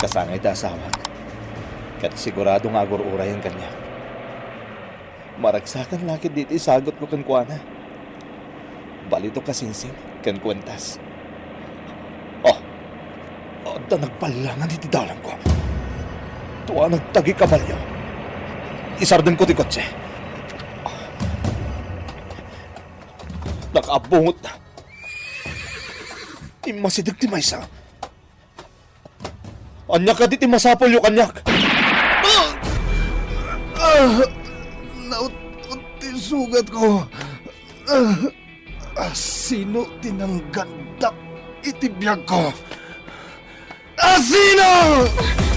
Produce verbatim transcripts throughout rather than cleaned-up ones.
Kasangay ti asawak, ket sigurado nga agur-urayen kaniak. Maragsakan la ketdi ti isagutko kenkuana. Balitok a singsing ken kuentas. Oh, adda nagballangan iti dalangko. Tua nagtagi kabalio. Isardenko ti kotse. Nakaabungotna. Immasideg ti maysa. Ania kadi ti masapulyo kaniak? Ah! Ah! Naut-ot ti sugatko. Ah! Asino ti nanggandak iti biagko? Asino?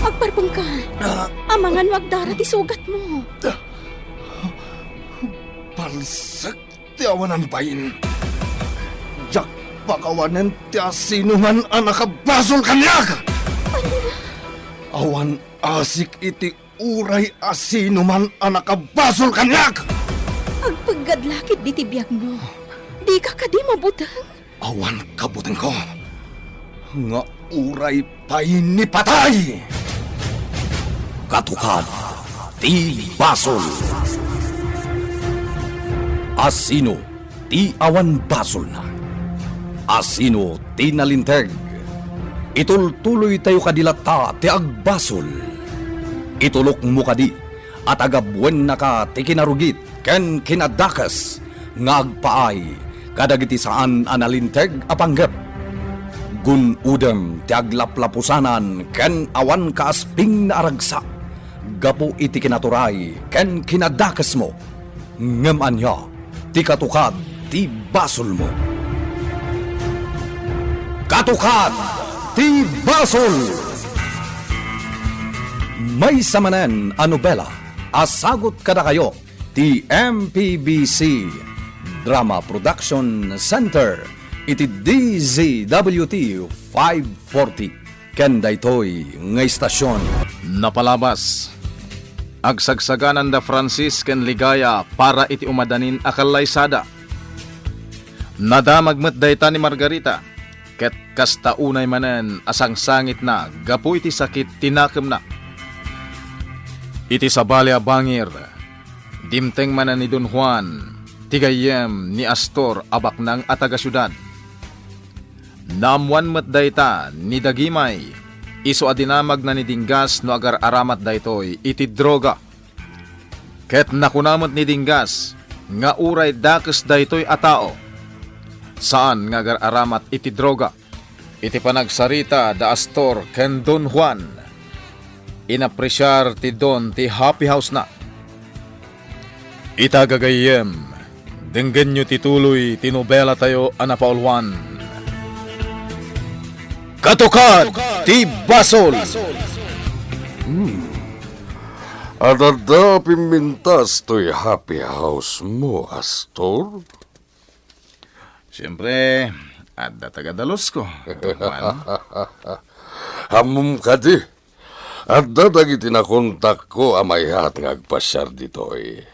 Agparpengka. Ah! Amangan no agdara ti sugatmo. Palsek ti awanan bain. Diak pakawanen ti asinoman a nakabasol kaniak. Awan asik iti uray asinoman a nakabasol kaniak. Agpeggad la ketdi ti biagmo. Dika kadi mabuteng? Awan kabutengko nga uray pay ni patay. Katukad ti basol. Asino ti awan basolna? Asino ti nalinteg? Itultuloytayo kadi latta ti agbasol. Itulokmo kadi a tagabuennaka ti kinarugit ken kinadakes nga agpaay kadagiti saan a nalinteg a panggep. Gun-odem ti aglaplapusanan ken awan kaaspingna a ragsak gapu iti kinaturay ken kinadakesmo. Ngem ania ti katukad ti basolmo? Katukad ti basol! Maysa manen a nobela a sagut kadakayo ti M P B C Drama Production Center iti D Z W T five forty ken daytoy nga istasyon. Napalabas, agsagsagananda Francis ken Ligaya para iti umadanin a kallaysada. Nadamag met dayta ni Margarita, ket kasta unay manen a sangsangitna gapu iti sakit ti nakemna. Iti sabali a bangir, dimteng manen ni Don Juan ti gayyem ni Astor a baknang a taga-siudad. Naammoan met dayta ni Dagimay, isu a dinamagna ni Dinggas no agar-aramat daytoy iti droga. Ket nakuna met ni Dinggas nga uray dakes daytoy a tao, saan nga agar-aramat iti droga. Iti panagsarita da Astor ken Don Juan, inapresiar ti Don ti Happy House-na. Ita gagayyem, denggenyo ti tuloy ti nobelatayo a napauluan. Katukad ti Basol! Hmm. Adda pimmintas toy Happy House-mo, Astor? Siempre, adda taga-dalusko, Don Juan. Ammom kadi, adda dagiti nakontakko a mayat nga agpasiar ditoy.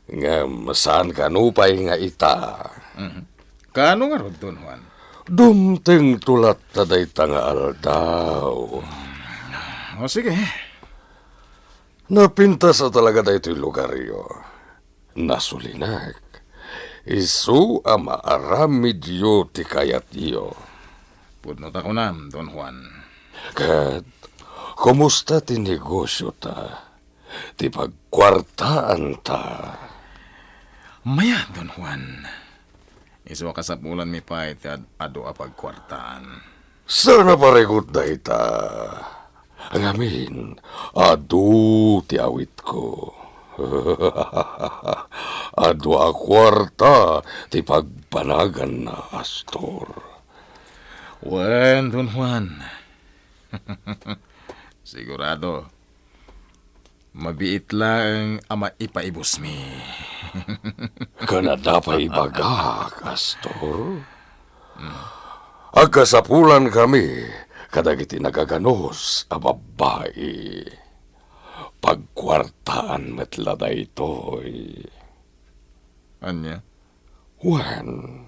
Ngem saan kano pay nga ita. Mhm. Kaano ngarud, Don Juan? Dumtengto latta dayta nga aldaw. O, sige. Napintas a talaga daytoy lugaryo. Nasulinek. Isu a maaramidyo ti kayatyo. Pudno ta kunam, Don Juan. Ket, kumusta ti negosyota? Ti pagkuartaanta? Mayat, Don Juan. Isu a kasapulanmi pay ti ad-, adu a pagkuartaan. Saan a parigot dayta. Ngamin, adu ti awitko. Adu a kuarta ti pagbanaganna, Astor. Wen, Don Juan. Sigurado, mabiit laeng a maipaibusmi. Ken adda pay ibagak, Astor. Hmm. Agkasapulankami kadagiti nagaganus a babbai. Pagkuartaan met la daytoy. Ania? Wen,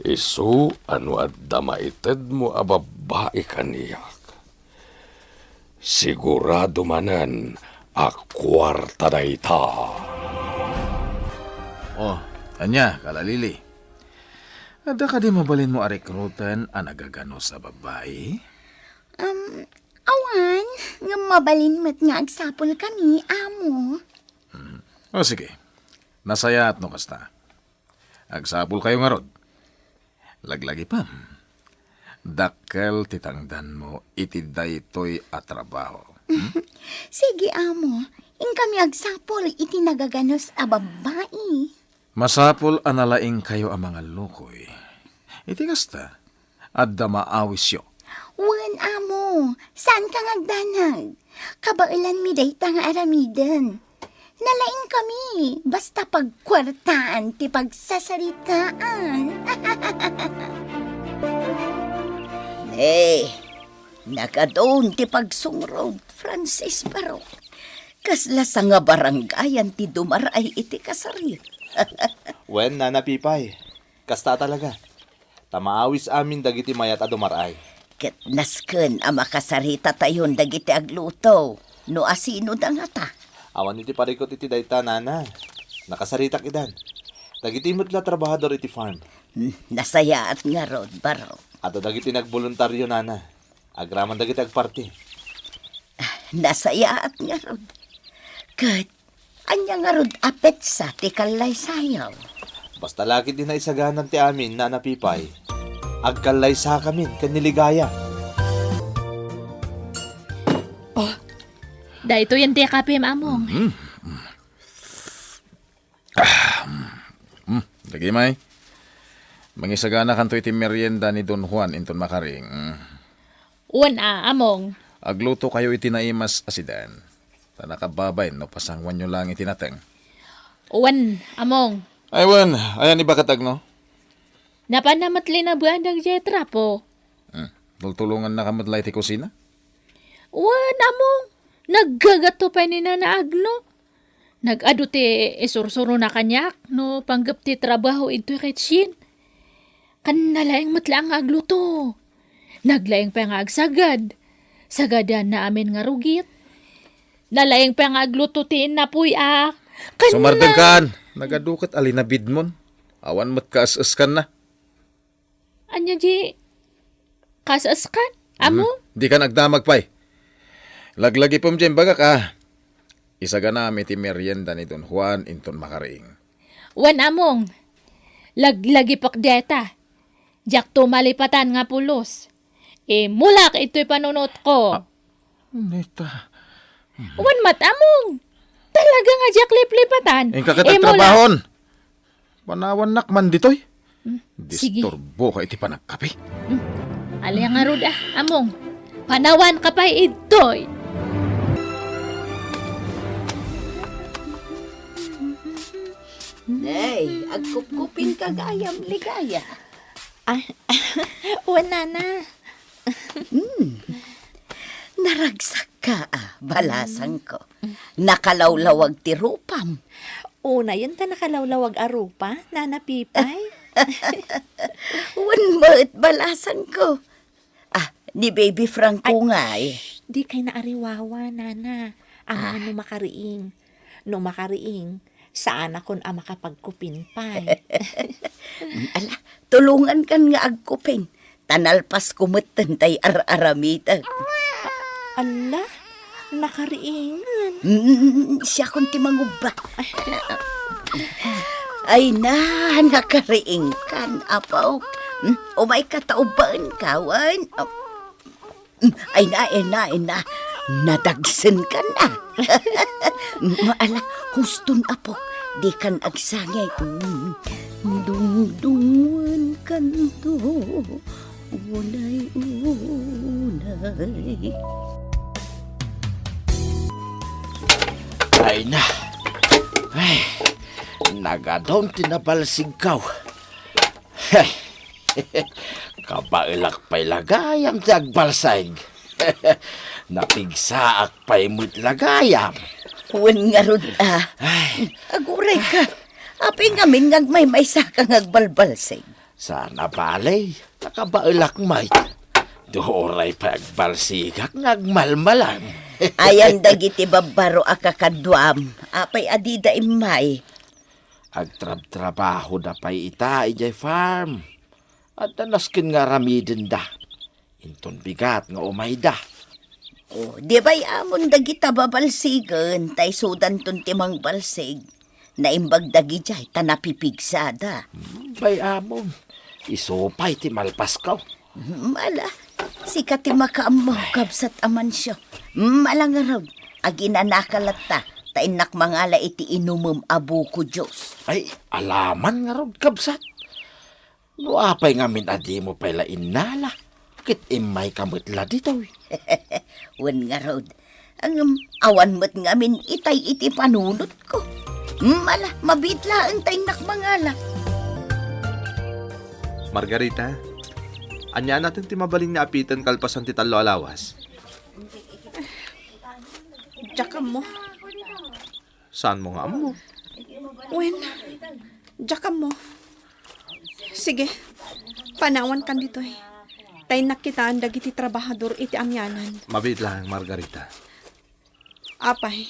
isu a no adda maitedmo a babbai kaniak, Sigurado manen a kuarta dayta. Oh, ania, Kala Lily? Adda kadi mabalinmo a rekruten a nagaganus a babbai? Um, awan, ngem mabalin met nga agsapulkami, amo. Hmm. O sige, nasayaat no kasta. Agsapulkayo ngarud. Laglagipem, dakkel ti tangdanmo iti daytoy a trabaho. Hmm? Sige, amo. Inkami agsapul iti nagaganus a babbai. Masapul a nalaingkayo a mangallukoy. Iti kasta, adda maawisyo. Wen, amo. Saanka nga agdanag. Kabaelanmi dayta nga aramiden. Nalaingkami, basta pagkuartaan ti pagsasaritaan. Ne, nagadun ti pagsungrod, Francis Barok. Kasla sangabarangayan ti dumar-ay iti kasari. Wen, Nana Pipay, kasta talaga. Ta maawis amin dagiti mayat a dumar-ay. Ket nasken a makasarita tayon dagiti agluto, no asino da ngata. Awan iti parikut iti dayta, Nana. Nakasaritak idan. Dagiti met la trabahador iti farm. Hmm, nasayaat ngarud, Barok. Adda dagiti nagboluntario, Nana. Agraman dagiti agparti. Nasayaat ngarud. Ket ania ngarud a petsa ti kallaysayo? Basta la ket di naisaganan ti amin, Nana Pipay, agkallaysakamin ken ni Ligaya. Oh, daytoyen ti kapem, Among. Mhm. Ah, mm, mm, dagimay. Mangisaganakanto iti merienda ni Don Juan inton makariing. Mm. Wen a, Among. Agluto kayo iti naimas a sidan. Ta nakababain no pasanguanyo lang iti nateng. Wen, Among. Ay, wen, ayan ibakat agno? Napanna met linabuan dagiti trapo. Hmm. Tultulongan na ka met la iti kusina? Wen, Among. Naggagatto pay ni Nana Agno. Nag-adu ti isursurona kaniak no panggep ti trabaho idtoy kitchen. Ken nalaing met laeng nga agluto. Naglaing pay nga agsagad. Sagadanna amin nga rugit. Nalaing pay nga agluto ti innapoy a. Ken na- Sumardengkan! Nagadu ket a linabidmon. Awan met kaes-eskanna. Ania di kaes-eskan, Among? Hmm, dikan agdamag pay. Laglagipem diay imbagak a. Isaganam iti merienda ni Don Juan inton makariing. Wen, Among. Laglagipek dayta. Diakto malipatan nga pulos. Imulak itoy panunotko. Ah, neta. Wen met, Among. Talaga nga diak liplipatan. Inka ket agtrabahon. Panawannak man ditoy. Hmm, sige. Disturbo ka iti panagkape. Hmm. Alia ngarud a, Among. Panawanka pay idtoy. Nay, agkupkupingka gayam, Ligaya. Ah, wen, Nana. Hmm. Naragsakka a, balasangko. Nakalawlawag ti rupam. Unayen ta nakalawlawag a rupa, Nana Pipay. Wen met, balasangko. Ah, ni Baby Franco. Ay, ngay. Shh, dikay naariwawa, Nana. Amangan no makariing. No makariing, saanakon a makapagkuping pay. Ala, tulongankan nga agkuping. Ta nalpasko metten tay ar-aramidek. Ala, nakariingen. Mm, siakon ti mangubba. Ay na, nakariingkan, apo. Mm, umayka ta ubbaenka, wen. Mm, ay na, ay na, ay na. Nadagsenkan a. Mm, ala, huston, apo. Dikan agsangit. Mm, dungdungenkanto. Unay, unay. Ay na. Ay, nagadun ti nabalsigko. Hey, kabaelak pay la gayam ti agbalsig. Napigsaak pay met la gayam. Wen ngarud a. Ay. Agurayka. Apay ngamin nga agmaymaysaka nga agbalbalsig? Saan a bale, ta kabaelak met. Uray pay agbalsigak nga agmalmalam. Ayan dagiti babbaro a kakaduam. Apay a dida immay? Agtrabtrabahoda pay ita idiay farm. Adda nasken nga aramidenda. Inton bigat nga umayda. O, di bay-amon dagita babalsigen, ta isudanton ti mangbalsig. Naimbag dagidiay ta napipigsada. Hmm, bay-amon. Isu pay ti malpasko. Hmm, ala, sika ti makaammo, kabsat Amancio. Hmm, ala ngarud, aginanaka latta, ta innak mangala iti inumem a buko juice. Ay, alaman ngarud, kabsat. No apay ngamin a dimo pay la innala, ket immayka met la ditoy. Wen ngarud, ngem awan met ngamin itay iti panunotko. Mala, mabiit laeng ta innak mangala. Margarita, ania naten ti mabalin nga apiten kalpasan ti tallo a lawas? Diak ammo. Saanmo nga ammo? Wen, diak ammo. Sige, panawankan ditoy. Ta innak kitaen dagiti trabahador iti amianan. Mabiit laeng, Margarita. Apay?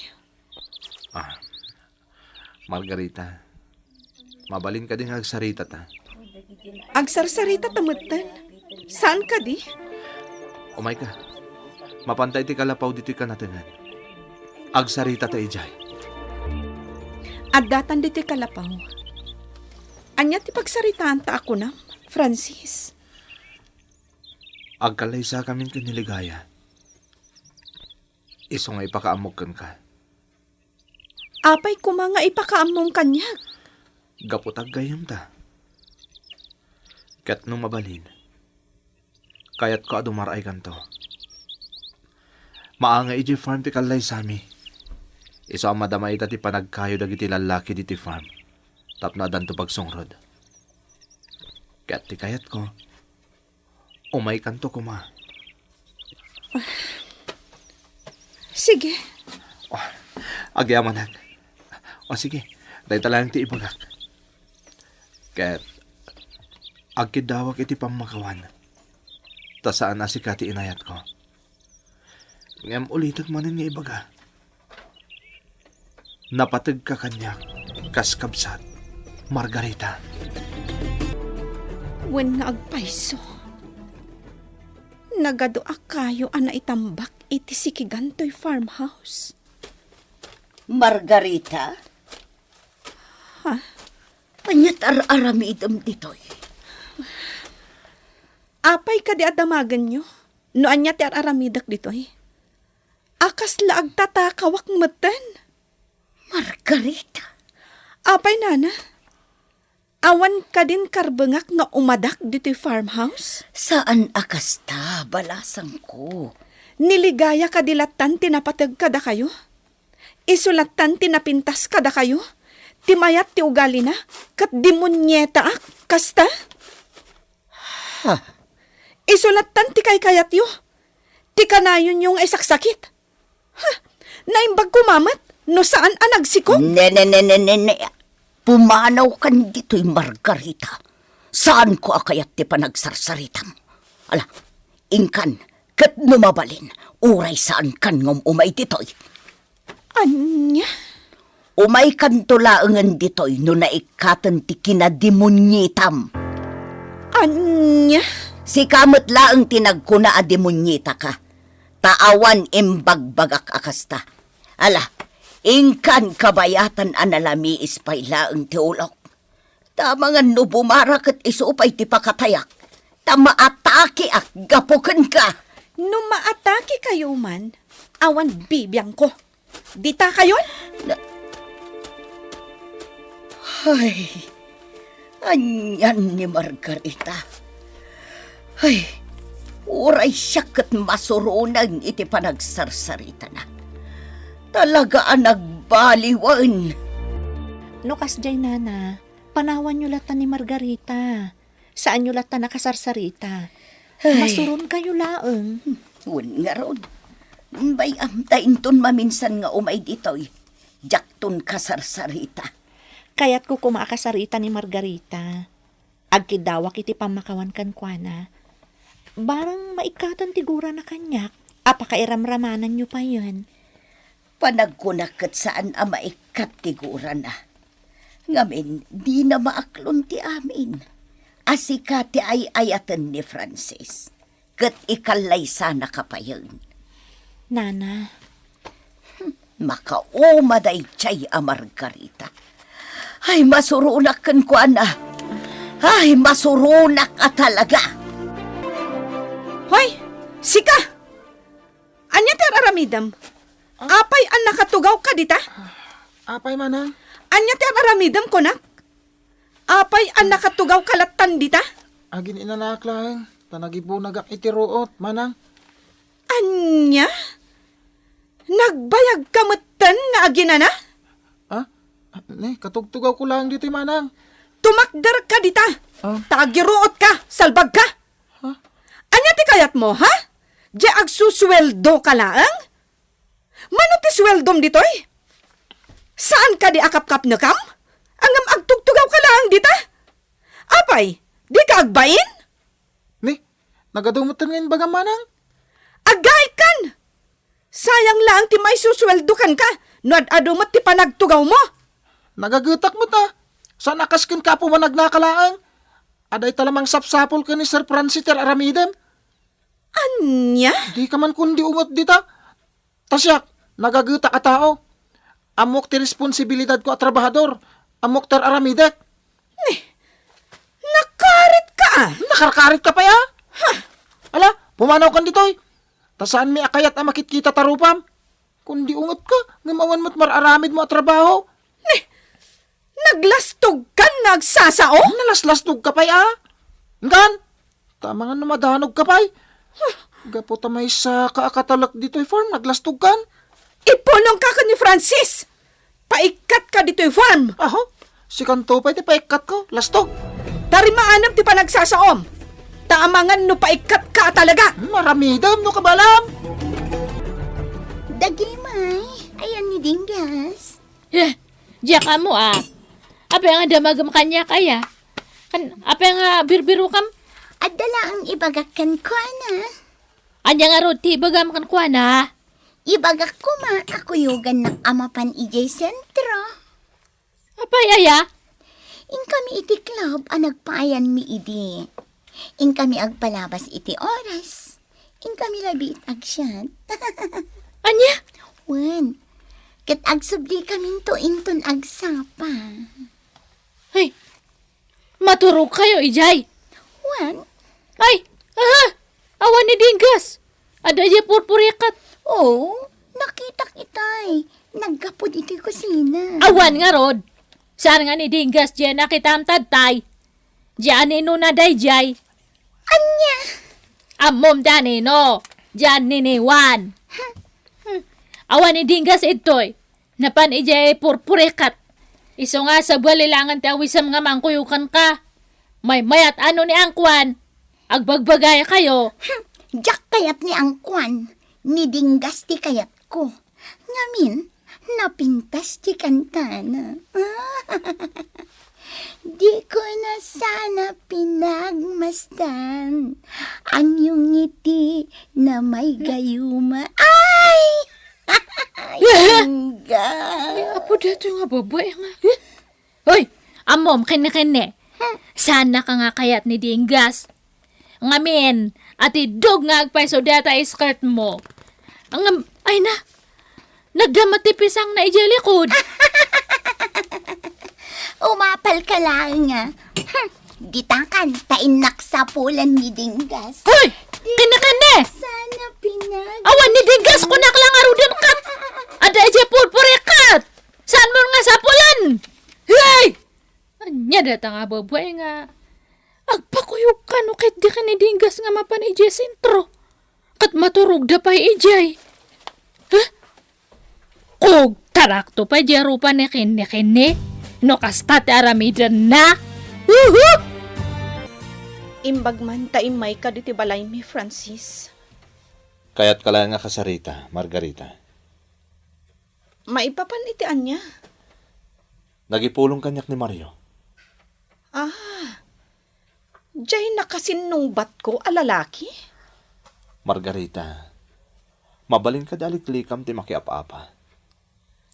Ah, Margarita, mabalin kadi nga agsaritata? Agsarsarita ta metten. Saan kadi? Umayka. Mapanta iti kalapaw ditoy kanatengan. Agsaritata idiay. Addatan ditoy kalapaw. Ania ti pagsaritaanta a kunam, Francis? Agkallaysakamin ken ni Ligaya. Isu nga ipakaammok kenka. Apay koma nga ipakaammom kaniak? Gapu ta aggayyemta. Ket no mabalin, kayatko a dumar-aykanto. Maangay idiay farm ti kallaysami. Isu a madama ita ti panagkayo dagiti lallaki ditoy farm tapno addanto pagsungrod. Ket ti kayatko, umaykanto koma. Sige. O, agyamanak. O sige, dayta laeng ti ibagak. Ket agkiddawak iti pammakawan, ta saan a sika ti inayatko. Ngem ulitek manen nga ibaga, napategka kaniak kas kabsat, Margarita. Wen nga agpayso, nagadu a kayo a naitambak iti sikigan toy farmhouse. Margarita? Ha? Ania ti ar-aramidem ditoy? Apay kadi a damagenyo no ania ti ar-aramidek ditoy? A kasla agtatakawak metten. Margarita. Apay, nana? Awan kadin karbengak nga umadak ditoy farmhouse? Saan a kasta, balasangko. Ni Ligaya kadi lattan ti napateg kadakayo? Isu lattan ti napintas kadakayo? Ti mayat ti ugalina, ket dimonietaak, kasta? Ha? Isu lattan ti kaykayatyo? Ti kanayonyo nga isaksakit? Ha? Naimbag koma met no saan a nagsikog? Ne, ne, ne, ne, ne, ne. Pumanawkan ditoy, Margarita. Saanko a kayat ti panagsarsaritam. Ala, inkan, ket no mabalin, uray saankan nga um-umay ditoy. Ania? Umaykanto laengen ditoy no naikkaten ti kinadimonitam. Ania? Sika met laeng ti nagkuna a demonietaka. Ta awan imbagbagak a kasta. Ala, inkan kabayatan a nalamiis pay laeng ti ulok. Ta amangan no bumara ket isu pay ti pakatayak, ta maatakeak gapu kenka. No maatakekayo man, awan bibiangko. Dita kayon? Na-, Ay, anian ni Margarita? Ay, uray siak ket masuroneng iti panagsarsarita na. Talaga a nagbaliwen. No kasdiay, nana, panawanyo latta ni Margarita. Saanyo latta nakasarsarita. Ay. Masuronkayo laeng. Wen ngarud. Bay-am ta inton maminsan nga umay ditoy, diakton kasarsarita. Kayatko koma a kasarita ni Margarita. Agkiddawak iti pammakawan kenkuana. Barang maikkaten ti gurana kaniak, a pakairamramananyo payen. Panagkunak ket saan a maikkat ti gurana. Ngamin, dina maaklon ti amin. A sika ti ay-ayaten ni Francis, ket ikallaysana ka payen. Nana. Makauma daydiay a Margarita. Ay, masuronak kenkuana. Ay, masuronak a talaga. Hoy, sika! Ania ti ar-aramidem? Apay a nakatugawka dita? Apay, manang? Ania ti ar-aramidem, kunak? Apay a nakatugawka lattan dita? Agin-inanaak laeng, ta nagibunagak iti ruot, manang. Ania? Nagbayagka metten nga aginana? Ah? Ne, katugtugawko laeng ditoy, manang. Tumakderka dita. Ah? Ta agiruotka, salbagka. Ha? Ania ti kayatmo, ha? Diay agsusueldoka laeng? Mano ti sueldom ditoy? Saan kadi a kapkapnekam? Ngem agtugtugawka laeng dita? Apay, dika agbain? Ni, nagadu met nga imbagam, manang? Agaykan! Sayang laeng ti maisusueldo kenka no ad-adu met ti panagtugawmo. Nagagetak met a. Saan a kas kenka a pumanagnaka laeng? Adda ita la mangsapsapul ken ni Sir Francis ti ar-aramidem. Ania? Dika man kundi unget dita. Ta siak, nagagetak a tao. Ammok ti responsibilidadko a trabahador. Ammok ti ar-aramidek. Ni, nakarkaritka a. Nakarkaritka pay a? Ha? Ala, pumanawkan ditoy. Ta saanmi a kayat a makitkita ta rupam. Kundi ungetka, ngem awan met mar-aramidmo a trabaho. Ni, naglastogkan nga agsasao? Nalaslastogka pay a? Ngem, ta amangan no madanogka pay. Gapu ta maysaka a katalek ditoy farm, naglastogkan. Ipulongka ken ni Francis. Paikkatka ditoy farm. Aho, sikanto pay ti paikkatko, lastog. Tarimaanam ti panagsasaom. Ta amangan no paikkatka a talaga. Maramidem no kabaelam. Dagimay, ayan ni Dinggas. Eh, diak ammo a. Apay nga damagem kaniak aya? Kan, apay nga birbirokam? Adda laeng ibagak kenkuana. Ania ngarud ti ibagam kenkuana? Ibagak koma a kuyogannak a mapan idiay sentro. Apay aya? Inkami iti club a nagpaayanmi idi. Inkami agpalabas iti oras. Inkami labiit agsiat. Ania? Wen, ket agsubli kaminto inton agsapa. Ay, maturogkayo idiay? Wen. Ay, aha! Awan ni Dinggas. Adda idiay purpurikat. Oo, nakitak itay. Naggapod iti kusina. Awan ngarud. Saan nga ni Dinggas diay nakitam tattay? Diay aninona daydiay? Ania? Ammom ti anino? Diay aniniwan. Hmm. Awan ni Dinggas idtoy. Napan idiay purpurikat. Isu nga sabali laengen ti awisem nga mangkuyokanka. Maymayat a no ni angkuan. Agbagbagaykayo. Hmm, diak kayat ni angkuan. Ni Dinggas ti kayatko. Ngamin, napintas ti kantana. Diko na sana pinagmasdan. Anyong ngiti na may gayuma. Ay! Ingga. Ay, apo, daytoy nga babae nga. Eh? Hoy, ammom, kenne-kenne. Saannaka nga kayat ni Dinggas. Ngamin, atiddog nga agpayso dayta skirt mo. Ngem, ay na, nagdama ti pisang na idiay likod. Umapal ka laeng nga. Hmm, ditakan, ta innak sapulan ni Dinggas. Hoy! Kenne-kenne! Sana pinag- Awan ni Dinggas, kunak lang aruden kat. Adda idiay purpurikat. Saan mo nga sapulan? Hey! Ania dayta nga babae nga agpakuyog kano ket di ken ni Dinggas nga mapan idiay sentro? Ket maturogda pay idiay. Huh? Kugtarakto pay diay rupa ni kenne-kenne no kasta ti aramidenna. Uhu! Imbag man ta immayka ditoy balaymi, Francis. Kayatka laeng a kasarita, Margarita. Maipapan iti ania? Nagipulong kaniak ni Mario. Ah, Jay nakasinnungbatko a lalaki? Margarita, mabalin kadi a liklikam ti makiap-apa?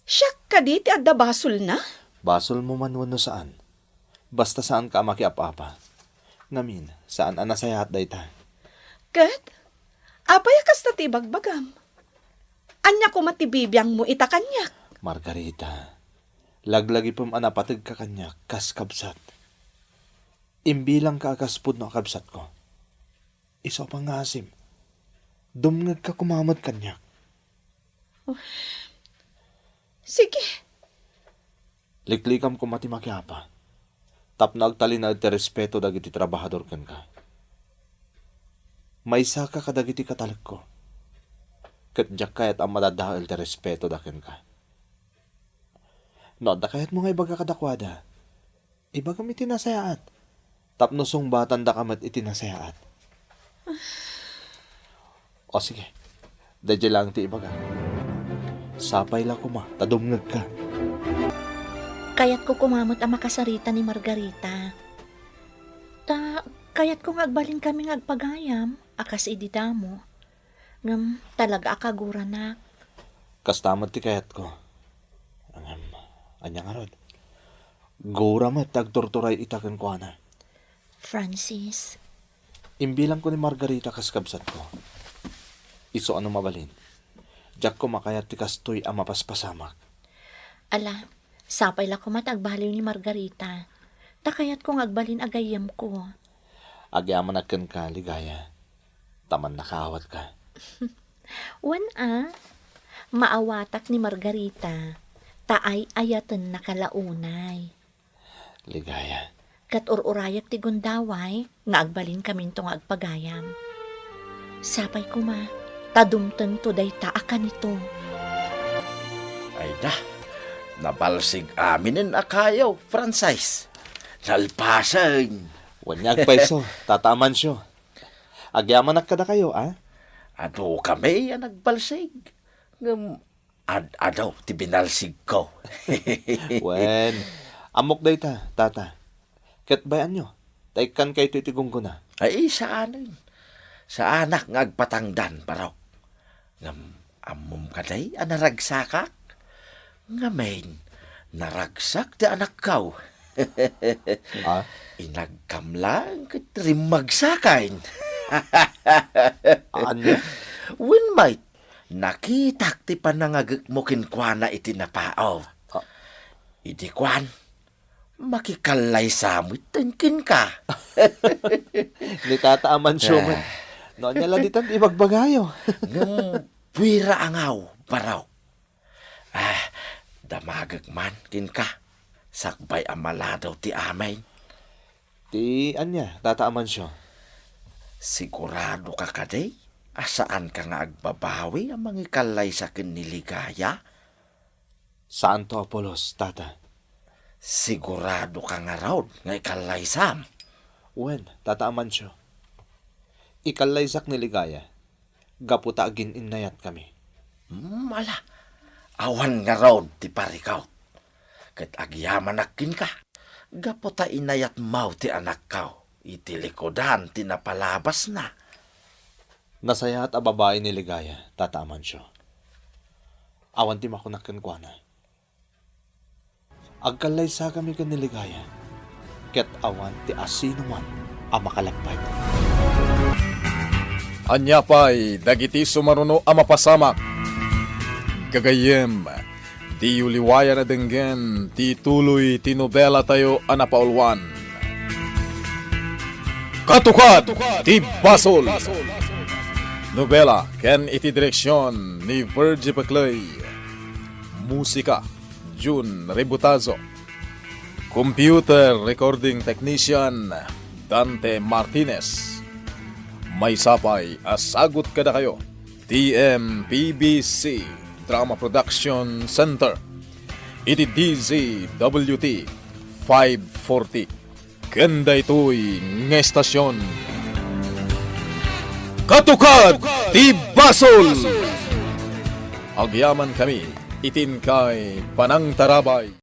Siak kadi ti adda basolna? Basolmo man wenno saan, basta saanka a makiap-apa. Ngamin, saan a nasayaat dayta. Ket, apay a kasta ti ibagbagam? Ania koma ti bibiangmo ita kaniak? Margarita, laglagipem a napategka kaniak kas kabsat. Imbilangka a kas pudno a kabsatko. Isu a pangngaasim, dumngegka koma met kaniak. Sige. Liklikam koma ti makiapa tapno agtalinaed ti respeto dagiti trabahador kenka. Maysaka kadagiti katalekko, ket diak kayat a madadael ti respetoda kenka. No adda kayatmo nga ibaga kadakuada, ibagam iti nasayaat, tapno sungbatandaka met iti nasayaat. O sige, daydiay laeng ti ibaga. Sapay la koma ta dumngegka. Kayatko koma met a makasarita ni Margarita. Ta, kayatko nga agbalinkami nga agpagayam a kas idi damo. Ngem talaga a kaguranak. Kasta met ti kayatko. Ngem, ania ngarud? Gura met ti agturturay ita kenkuana. Francis. Imbilangko ni Margarita kas kabsatko. Isu a no mabalin, diak koma kayat ti kastoy a mapaspasamak. Ala, sapay la koma ta agbaliw ni Margarita. Ta kayatko nga agbalin a gayyemko. Agyamanak kenka, Ligaya. Ta mannakaawatka. Wen a, maawatak ni Margarita, ta ay-ayatennaka la unay. Ligaya. Ket ur-urayek ti gundaway nga agbalinkaminto nga agpagayam. Sapay koma, ta dumtengto dayta a kanito. Ayda, nabalsig aminen a kayo, Francis. Nalpasen. Wen a, agpayso, Tata Amancio. Agyamanak kadakayo, a? Adu kami a nagbalsig. Ngem ad-adu ti binalsigko. Wen, ammok dayta, Tata. Ket bay-anyo, ta ikkankayto iti gunggona. Ay, saanen. Saanak nga agpatangdan, Barok. Ngem ammom kadi a naragsakak? Ngamin, naragsak ti anakko. Ah? Inagkam laeng ket rimmagsakan. Ania? Wen met, nakitak ti panangagekmo kenkuana iti napaut. Ah. Idi kuan, makikallaysa metten kenka. Ni Tata Amancio met. Ah. No ania la ditan ti ibagbagayo? Ngem, buira angaw, Barok. Ah, damagek man kenka, sakbay a maladaw ti amin. Ti ania, Tata Amancio? Siguradoka kadi a saanka nga agbabawi a mangikallaysa ken ni Ligaya? Saanto a pulos, Tata. Siguradoka ngarud nga ikallaysam? Wen, Tata Amancio. Ikallaysak ni Ligaya gapu ta agin-innayatkami. Hmm, ala, awan ngarud ti parikut. Ket agyamanak kenka, gapu ta inayatmo ti anakko iti likudan ti napalabasna. Nasayaat a babai ni Ligaya, Tata Amancio. Awan ti makunak kenkuana. Agkallaysakami ken ni Ligaya, ket awan ti asinoman a makalappay. Ania pay dagiti sumaruno a mapasamak? Gagayyem, diyo liwayan a denggen ti tuloy ti nobelatayo a napauluan, Katukat ti Basol! Nobela ken iti direksion ni Virgie Peclay. Musika, Jun Rebutazo. Computer Recording Technician, Dante Martinez. Maysa pay a sagut kadakayo ti M P B C Drama Production Center iti D Z W T five forty. Ken daytoy nga estasion, Katukat ti Basol! Agyamankami iti inkay panangtarabay.